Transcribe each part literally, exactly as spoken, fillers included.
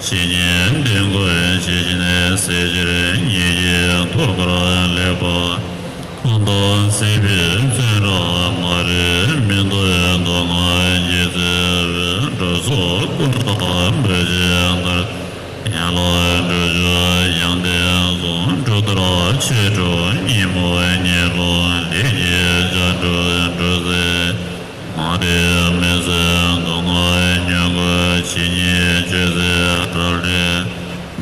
ཇི་སྙེད་ལྡན་ཀུན་ཇི་བཞིན་གཟི་བྱུར་ཉིད་ཀྱི་ཐུགས་ཀར་ལེགས་པར་གང་དག་གཟིགས་པའི་ཚེ་རབས་མ་རིག་མི་འདོད་སྡུག་བསྔལ་ཇི་སྲིད་འབད། འགྲོ་ཚོགས་ཀུན་བཏགས་བུ་ཆེན་ལྟར། ཡན་ལག་དྲུག་ཅུ་ཡོན་ཏན་གསུམ། གྲུབ་མཐར་ཆོས་དྲུག་ཉིན་མོ་ཉི་ལོག་ལས་ཀྱི་བྱ་འགྲོ་འགྲོ་ཟེར། མ་དེ་མི་བཟད་སྡུག་བསྔལ་ཉེན་ཁ་ཇི་སྙེད་ཅི་ཟད་བྲལ་ཏེ།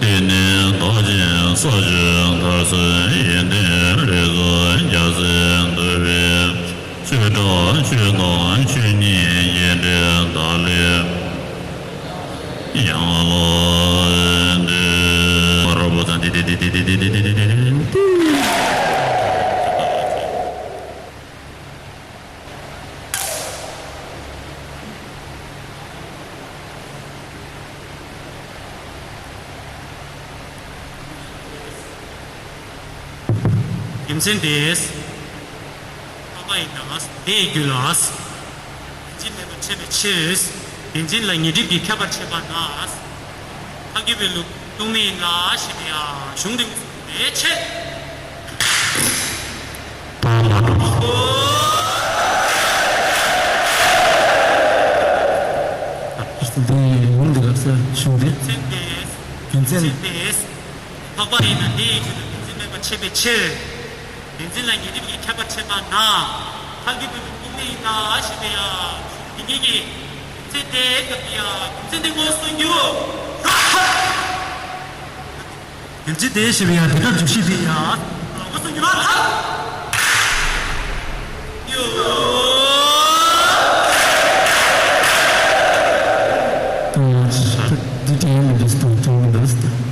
འདི་ནི་བདག་གཞན་ས་བཅུ་མཐར་སོན་ཡོན་ཏན་རིགས་སུ་རྒྱལ་སྲས་འདུས་པའི་ཆོས་སྒྲ་ཆོས་དང་ཆོས་ཉིད་རྒྱས་འབྲིང་བདག་ལས་ཡང་ལོ་འདི་ར་བོ་དང་ཏི་ཏི་ཏི། རྒྱུ་མཚན་དེས། འཕགས་པ་ཡི་ནང་དེའི་རྒྱུད་ལ། བདེན་འཛིན་མེད་པར་འཆད་པའི་ཕྱིར། བདེན་འཛིན་ལ་ཉེ་སྒྲིབ་ཀྱིས་ཁྱབ་པར་བྱེད་པ་ན། མཐར་གྱུར་པའི་ལུགས་ལྡོག་མེད་ཡིན་ལ་ཞེས་པའི་ཡང་གཞུང་འདི་ལས་འཆད། འདི་ཡི་ལུང་འདི་ལ་ས་གཞུང་འདི། རྒྱུ་མཚན་དེས། འཕགས་པ་ཡིན་ན་འདི་ཡི་རྒྱུད་ལ་བདེན་འཛིན་མེད་པར་འཆད་པའི་ཕྱིར། བདེན་འཛིན་ལ་ཉེ་སྒྲིབ་ཀྱིས་ཁྱབ་པར་བྱེད་པ་ན། མཐར་གྱུར་པའི་ལུགས་ལྡོག་མེད་ཡིན་ལ་ཞེས་པའི་ཡང་། དེ་ཉིད་ཀྱི། ཚེ་དེའི་སྐབས་ཀྱི་ཡང་། རྒྱུ་མཚན་དེ་ངོ་སོ་རྒྱུ། རྒྱུ་མཚན་དེ་ཞེས་པའི་ཡང་དེ་སྐབས་འཇུག་ཤེས་པའི་ཡང་། ངོ་སོ་རྒྱུ་མ་ཐག་ཡོད། འདི་དྲན་མི་འདུག་དང་དྲན་མི་འདུག་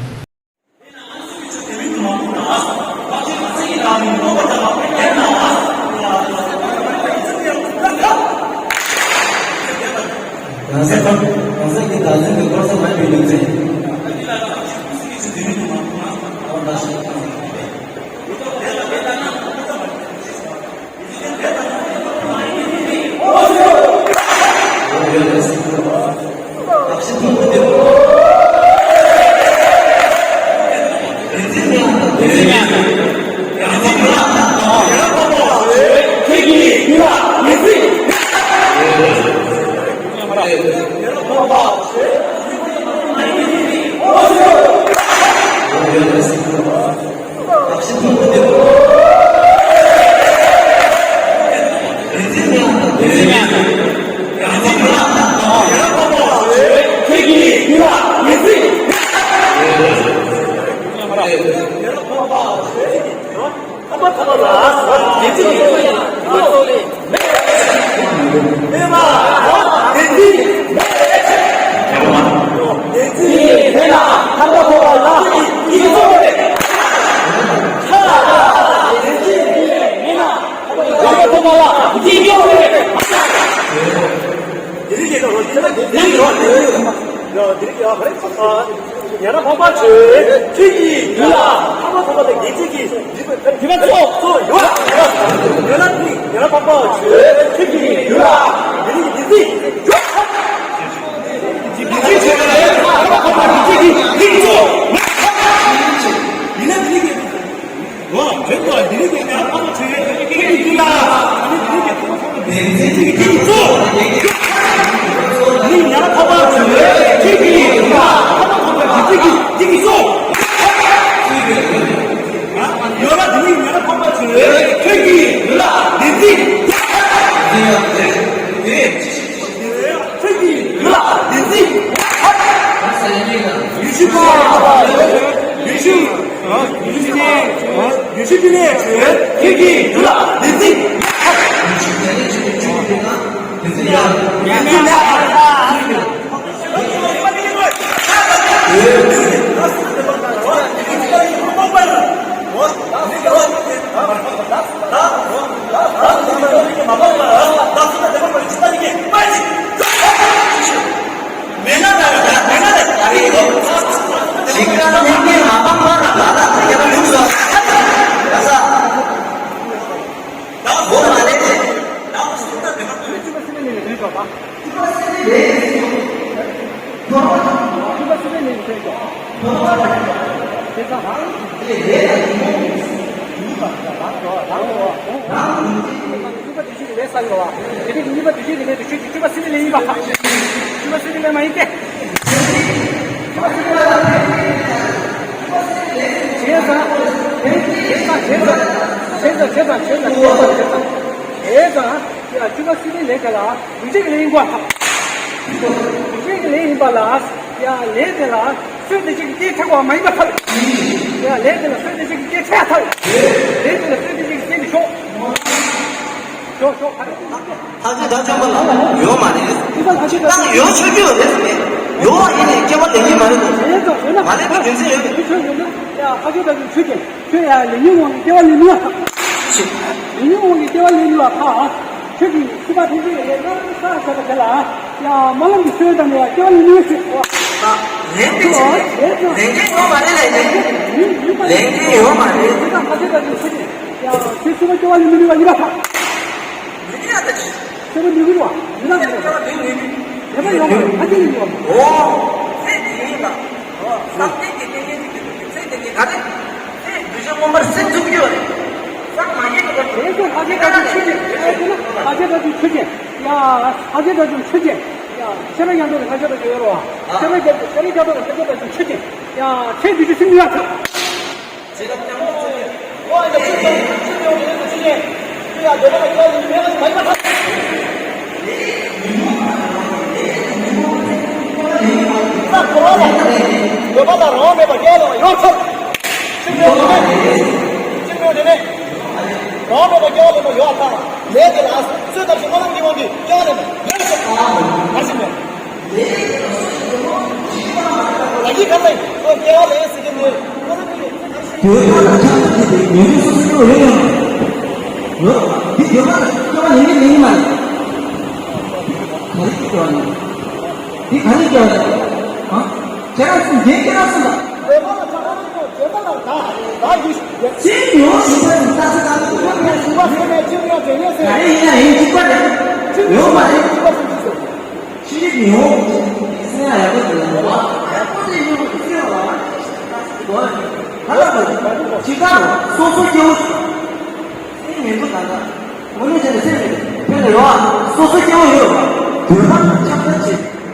གང་ཟག་གང་ཟག་གི་བདག་འཛིན་གྱི་འཁོར་ས་མེད་པའི་ལུགས་ཚེ། ཉན་རང་འཕགས་པ་ཆོས་ཁྱོད་ཀྱི་ཡུལ་ལ། ལྷག་པར་འཕགས་པ་དང་དགེ་བྱེད་ཀྱི་སྒྲིབ་པ་ཚོགས་ཡོད་ལ། ཡོད་ལ་ནི་ཉན་རང་འཕགས་པ་ཆོས་ཁྱོད་ཀྱི་ཡུལ་ལ། དེ་ནི་དེ་ཚིག་ཡོད། དེ་ཚིག་ཆོས་ལ་ལྷག་པར་འཕགས་པ་དགེ་བྱེད་ཀྱི་སྒྲིབ་ཚོགས་ཡིན་ན་དེ་ནི། འོ་དེ་ལྟར་འདི་ནི་ཉན་རང་འཕགས་པ་ཆོས་ཁྱོད་ཀྱི་ཡུལ་ལ། ཨ་ནི་འདི་ནི་ཉན་རང་འཕགས་པ་ཆོས་ཁྱོད་ཀྱི་ཡུལ་ལ། ཨ་ནི་འདི་ནི་ཉན་རང་འཕགས་པ་ཆོས་ཁྱོད་ཀྱི་ཡུལ་ལ། འདི་ནི་ཁྱོད་ཀྱི་ཡུལ་ལ། འདི་ནི་ཁྱོད་ཀྱི་ཡུལ་ལ། འདི་ནི་ཡུལ་ཤུལ་པ། ཡུལ་ཤུལ། ཡུལ་ཤུལ་པ། ཡུལ་ཤུལ་པ། ཡུལ་ཤུལ་པ། ཡུལ་ཤུལ་པ། ཁྱོད་ཀྱི་ཡུལ་ལ་འདི་ནི། ཆོས་ཀྱང་། བྱས་ཙང་། དེ་ལས་ལས་དང་ཉོན་མོངས་ཀྱི་ཡུལ་དང་རང་རང་རང་རང་རང་གཉིས་པ་དེ་བཞིན་གྱི་ལས་བསགས་ཡོད་པ། དེ་ནས་གཉིས་པ་དེ་བཞིན་གྱི་ལས་དེ་ཆོས་ཀྱི་སྤྲུལ་པ་སྲིད་པའི་ལས་ཡིན་པ་དང་། སྤྲུལ་པ་སྲིད་པའི་ལས་མ་ཡིན་ཏེ། སྤྲུལ་པ་སྲིད་པའི་ལས་མ་ཡིན། བྱས་ཙང་། བྱས་ཙང་བྱས་ཙང་བྱས་ཙང་བྱས་ཙང་བྱས་ཙང་བྱས་ཙང་། བྱས་ཙང་། ཡ་སྤྲུལ་པ་སྲིད་པའི་ལས་དེ་ལ་སྡིག་བྱེད་ཀྱི་ལས་ཡིན་པ་དང་། སྡིག་བྱེད་ཀྱི་ལས་ཡིན་པ་ལ། ཡ་ལས་དེ་ལ་སྲོལ་དེ་ཅིག་གི་རྐྱེན་ཐེག་པ་མ་ཡིན་པ་ཐལ། ཡ་ལས་དེ་ལ་སྲོལ་དེ་ཅིག་གི་རྐྱེན་ཐེག་ཐལ། ལས་དེ་ལ་སྲོལ་དེ་ཅིག་གི་རྐྱེན་དེ་ཞོག་ཞོག་ཞོག་ཐག་ཆོད་ད་ཆོད་པ་ལ་ཡོད་མ་རེད། ད་ཡོད་ཆོས་རྒྱུ་རེད་ཟེར་ནས་ཡོད་ཡིན་ནས་སྐྱེ་བ་ལེན་གྱི་མ་རེད་དོ། མ་ལེན་པའི་རྒྱུ་མཚན་ཡོད་མེད། ཡ་ཐག་ཆོད་ད་ཆོད་ཆོད་ཀྱི། ཁྱོད་ཡང་ལས་ཉོན་དབང་གིས་སྐྱེ་བ་ལེན་ནུས་པ་དང་། ལས་ཉོན་དབང་གིས་སྐྱེ་བ་ལེན་ནུས་པ་དང་། ཁྱོད་ཀྱིས་སྲིད་པ་ཐམས་ཅད་ཀྱི་ལས་སྣ་ཚོགས་བྱས་པ་དེ་ལ་ཡང་སྨོན་ལམ་གྱི་ཚུལ་དང་ནི་ཡང་སྐྱེ་བ་ལེན་ནུས་ཞེས་སོ། ལེན་ཏེ་ལེན་ཏེ་ཡོད་མ་རེད་ལས་ཉོན་ལེན་ཏེ་ཡོད་མ་རེད། དེ་དང་ཕ་ཚད་དང་ནི་ཚུལ་གྱིས་ཡང་ཁྱོད་སྲིད་པ་སྐྱེ་བ་ལེན་མི་ནུས་པ་ཡིན་པ་དང་། ལེན་ཡ་ད་ཅི། ཁྱོད་ལ་ནུས་ཀྱི་རེད་བ། ཡིན་ན་ནུས་ཀྱི་རེད་བ། ཡོད་མ་ཡོང་བ་རེད། ཕ་ཚད་ལ་ཡོད་བ། ཨོ། ཚད་དེ་ཡིན་ལ། ཨོ། བསམ་གཏན་གྱི་ཏིང་ངེ་འཛིན་གྱི་ཚད་དེ་ཡིན་ག་རེ། ཚད་གདུལ་བྱ་མངོན་པར་སེམས་ཚུགས་ཀྱི་ཡོད་རེད། བསམ་མ་ངེས་ཀྱི་བར་དུ། དེ་ཚོ་ལྷ་ཆེན་དགྲ་བཅོམ་ཆོས་ཅན། ཨེ་ཁོ་ན་ལྷ་ཆེན་དགྲ་བཅོམ་ཆོས་ཅན། ཡ། ལྷ་ཆེན་དགྲ་བཅོམ་ཆོས་ཅན། ཡ། ཤེས་རབ་རྒྱ་མཚོ་ལ་ལྷ་ཆེན་དགྲ་བཅོམ་ཡོད་རེད་བ། ཤེས་རབ་རྒྱ་མཚོ་ཤེས་རབ་རྒྱ་མཚོ་ལ་ལྷ་ཆེན་དགྲ་བཅོམ་ཆོས་ཅན། ཡ། ཚད་གདུལ་བྱ་སེམས་ཡར་ཐག་འོད་ལ་རང་དབང་མེད་པར་སྐྱེ་བ་ལེན་པ་ཡོད་ཚར། ཅི་མིན་དེ་ནས། ཅི་མིན་དེ་ནས། རང་དབང་མེད་པར་སྐྱེ་བ་ལེན་པ་ཡོད་ཨ་ཐག་ལས་དེ་ལ་སོས་ཐབས་ཤེས་སྨོན་ལམ་གྱི་དབང་གིས་སྐྱེ་བ་ལེན་པ་ཡོད་ཚར། ག་རེ་ཟེར་ན། ལ་ཡིག་ཁ་ལ་ཡིན་ཁོ་སྐྱེ་བ་ལེན་ཟེར་གྱི་མེད། འདོད་པ་དང་ཆགས་པ་སྐྱེས་ཏེ་ཉོན་མོངས་སོ་སོ་སྐྱེ་བ་ཡོད་ཡང་། ཡོད། འདི་འདོད་པ་དང་སྐྱེ་བ་ལེན་གྱི་ལེན་གྱི་མ་རེད། ག་རེ་སྐྱེ་བ་ཡིན། འདི་ག་རེ་སྐྱེ་བ་ཡིན། ཨ། ཁྱེད་རང་གསུམ་འདི་ཁྱེད་རང་གསུམ་ལ། འདོད་པ་དང་ཆགས་པ་སྐྱེས་ཏེ་འདོད་པ་དང་བདག་བདག་གིས་ཡོད། ཅི་ཡོད་ཞིག་པ་དང་བདག་ཆགས་སྡང་གི་འདོད་པ་ཞིག་པ་ཟེར་ནས་ཅི་ཡང་དྲན་ཉེ་ཟེར། ག་རེ་ཡིན་ན་ཡིན་གཅིག་པ་རེད། ཅི་ཡོད་མ་རེད། གཅིག་པ་སུ་ཅི་ཟེར། ཕྱི་རིག་ཉོན་མོངས་ཀྱི་སེམས་ཡག་པོ་དེ་ལ་ནོར་བ། ཡག་པོ་དེ་ཉོན་མོངས་ཀྱི་སེམས་ལ་ནོར་བ། ཧ་ལ་པོ་ཅི་ལྟར་སོ་སོ་སྐྱེ་བོ་སེམས་ངན་པོ་ད་ལྟ་ངོ་ནས་བྱས་ནས་སེམས་ངན་པོ་ལ་ཡོད་པ་སོ་སོ་སྐྱེ་བོ་ཡོད་པ་འདོད་པ་དང་ཆགས་པ་བྱེད།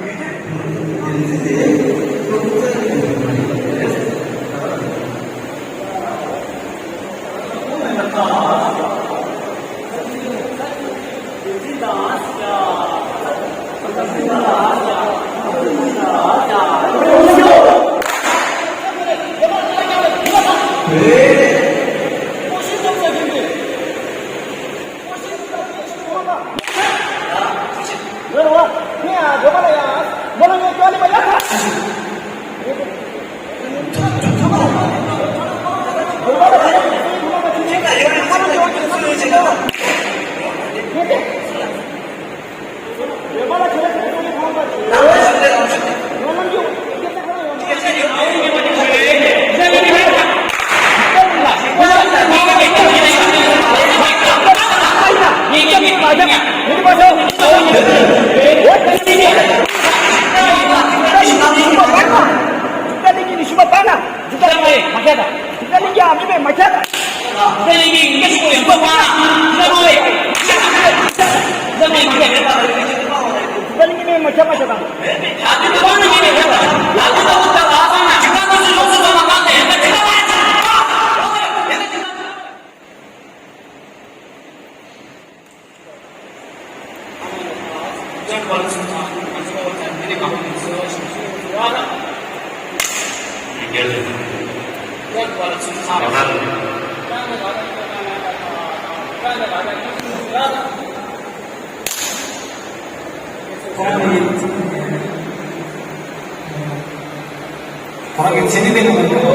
ཁོ་རང་གི་མཚན་ཉིད་དེ་ངོ་མ་ཁོ་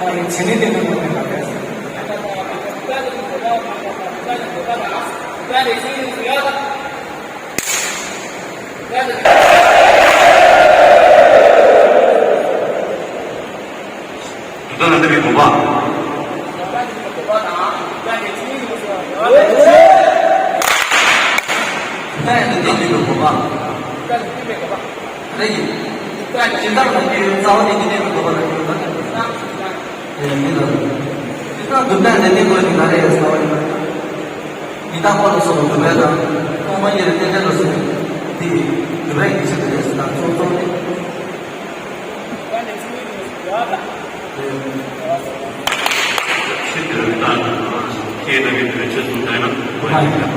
རང་གི་མཚན་ཉིད་དེ་ངོ་མ་ཁོ་རང་གི། དུ་ད་ནི་འདི་མི་དགོས་པ། ད་ཡང་འདི་འདི་མི་དགོས་པ། རེད་ཡིན། ད་ཇི་ལྟར་ལ་སྐྱེ་ཡོད་རྩ་བ་ནས་ཉི་མའི་གི་འདོད་པ་ལ་སྐྱེ་ཡོད་ན། ཨེ་མི་ལ། ཇི་ལྟར་འདུག་ན་ནི་མི་དགོས་ཀྱི་ན་རེ་ཡོད་རྩ་བ་ཡིན་ན། ཉི་ལྟར་ཁོ་ལ་སོགས་པ་འདུག་པས་ན། ཐོག་མ་ཉིད་ལ་རྟེན་འབྲེལ་ལ་སོགས་པ་འདི་འདུག་པའི་གི་ཆེད་དུ་རེད་ཟེར་ན་ཚོགས་ཚོགས་ནི། ཁྱེད་ཀྱི་རིགས་དང་ཁྱེད་རང་གི་དོན་ཆེད་གསུང་བྲལ་ན་དགོས་ཡིན། དགེ་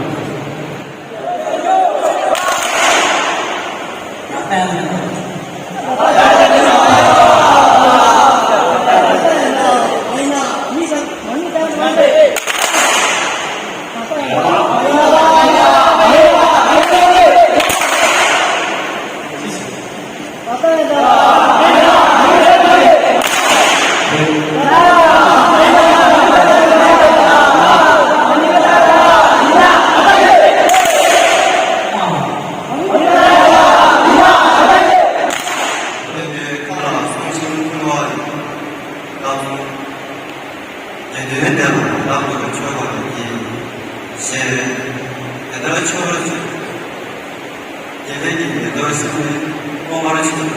འདུན་ལྡན་ལ་བདག་ཏུ་མཆོད་པར་བགྱི། ཞེས་དེ་ལྟར་མཆོད་པར་བྱ། དགེ་ལྡན་གྱི་མེ་ཏོག་སེར་པོའི་སྔོ་བར་བྱེད།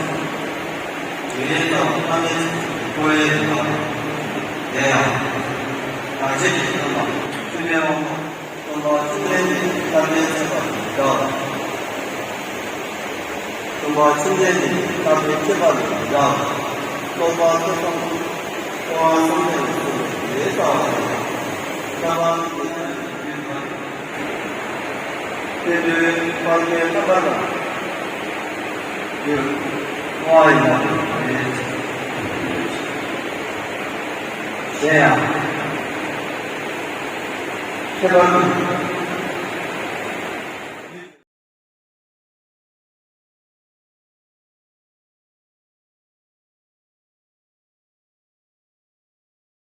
དེ་ཡན་དང་ལྷ་མིན་ཀུན་གྱི་བསྐོར་བའི་བར་དེ་ཡང་། བདག་བསྐྱེད་ཀྱི་མཐུ་དང་མཐུན་པའི་དབང་པོ། སྟོན་པ་བཅོམ་ལྡན་འདས་ཀྱི་བསྟན་པའི་མཆོད་པ་དང་སྦྲགས། སྟོན་པ་བཅོམ་ལྡན་འདས་ཀྱི་བསྟན་པའི་མཆོད་པ་དང་སྦྲགས། སློབ་མ་ཐུབ་དབང་ཐུབ་དབང་བསམ་གཏན་ལ་སོགས་པའི་ལས་བྱ་བ་དང་། བསྟན་པ་བཅོམ་ལྡན་འདས་ཀྱི་རྒྱུད་དང་། དེ་ལྟར་དཔལ་ལྡན་རྣམ་པར་དག་པའི་རྒྱུད་བསྔོ་བ་ཡིན་ན་རེད། གཞན་ཡང་། ཁྱད་པར་དུ།